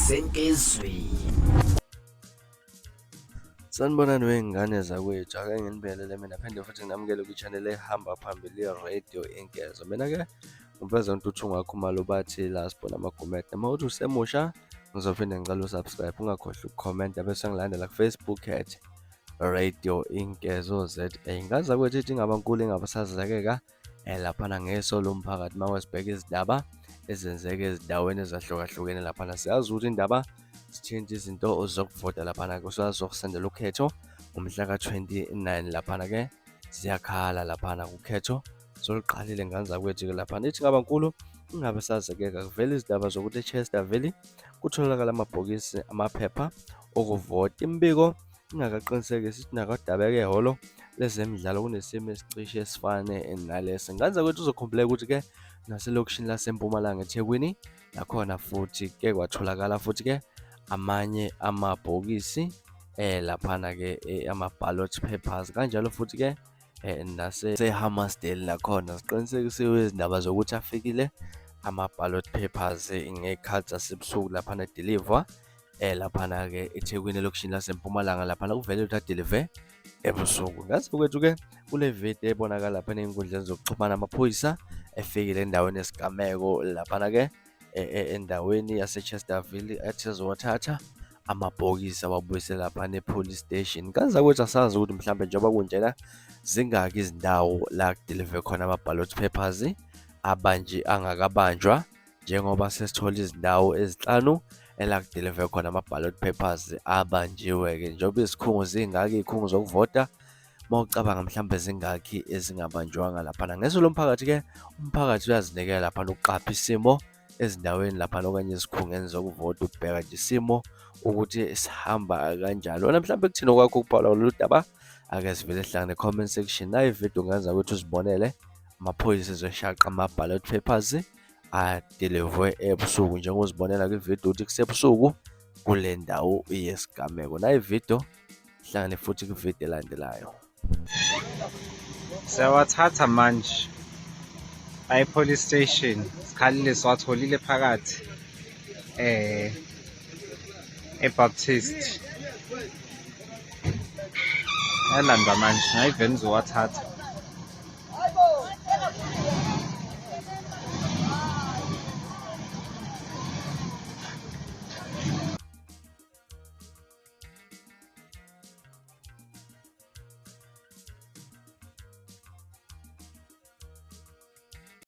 Senkizwi. Sanibonani wey'ngane zakwethu, ake nginibingelele mina phinde futhi nginamukele kwi-channel ehamba phambili i-Radio Inkezo. Mina-ke ngumfeza uNtuthu Khumalo bathi la sibona amagumede. Uma uthi usemusha ngizophinde ngicela usubscribe, ungakhohlwa ukukhomenta bese ngilandela ku-Facebook at Radio Inkezo ZA. Ngane zakwethu ithi ingabankulu ingabasazekeka laphana ngeso lomphakathi uma sibheka izindaba ezenzeka ezindaweni ezahlukahlukene laphana. Siyazi ukuthi indaba zithinta izinto zokuvota laphana kusazokusendela ukhetho ngomhla ka-29 laphana-ke ziyakhala laphana kukhetho soluqalile ngane zakwethu-ke laphana. Ithi ngabankulu ingabe sazekeka kuvela izindaba zokuthi eChester Valley kutholakala amabhokisi amaphepha okuvota. Imibiko ingakaqinisekisi ithi nakwadabeka ehholo lezemidlalo kunesimo esicishe esifane nalesi. Ngane zakwethu uzokhumbuleka ukuthi-ke naselokishini laseMpumalanga eThekwini nakhona futhi ke kwatholakala futhi-ke amanye amabhokisi laphana-ke ama-ballot papers kanjalo futhi-ke nase-Hammarsdale nakhona ziqinisekisiwe izindaba zokuthi afikile ama-ballot papers ngey'khathi zasebusuku laphana edeliver laphana-ke eThekwini elokishini laseMpumalanga laphana kuvele ukuthi adelive ebusuku. Ngazi kwethu-ke kule video ebonakala laphana ey'nkundleni zokuxhumana amaphoyisa efikile endaweni yesigameko laphana-ke endaweni yaseChesterville athi ezowathatha amabhokisi awabuyise laphana e-police station. Ngane zakwethu asazi ukuthi mhlambe njengoba kunjena zingaki izindawo la kudelive khona ama-ballot papers abanje angakabanjwa njengoba sesithola izindawo ezinhlanu ela kudelive khona ama-ballot papers abanjiwe-ke. Njengoba izikhungo zingaka iy'khungo zokuvota, uma ucabanga mhlawumbe zingakhi ezingabanjwanga laphana. Ngeso lomphakathi-ke, umphakathi uyazinikela laphana ukuqapha isimo ezindaweni laphana okanye ezikhungweni zokuvota ukubheka nje isimo ukuthi sihamba kanjani. Wena mhlawumbe kuthini okwakho ukubhala lolu daba? Ake sivele sihlangane comment section. Nayi ividiyo ngenza ukuthi uzibonele amaphoyisa ezoshaqa ama-ballot papers adelivwe ebusuku njengoba uzibonela kwividiyo ukuthi kusebusuku kule ndawo yesigameko. Nayi ividiyo, sihlangane futhi kwividiyo elandelayo. Siyawathatha manje aye police station, sikhalile siwatholile phakathi eBaptist. Alandwa manje, ngayiveni izowathatha.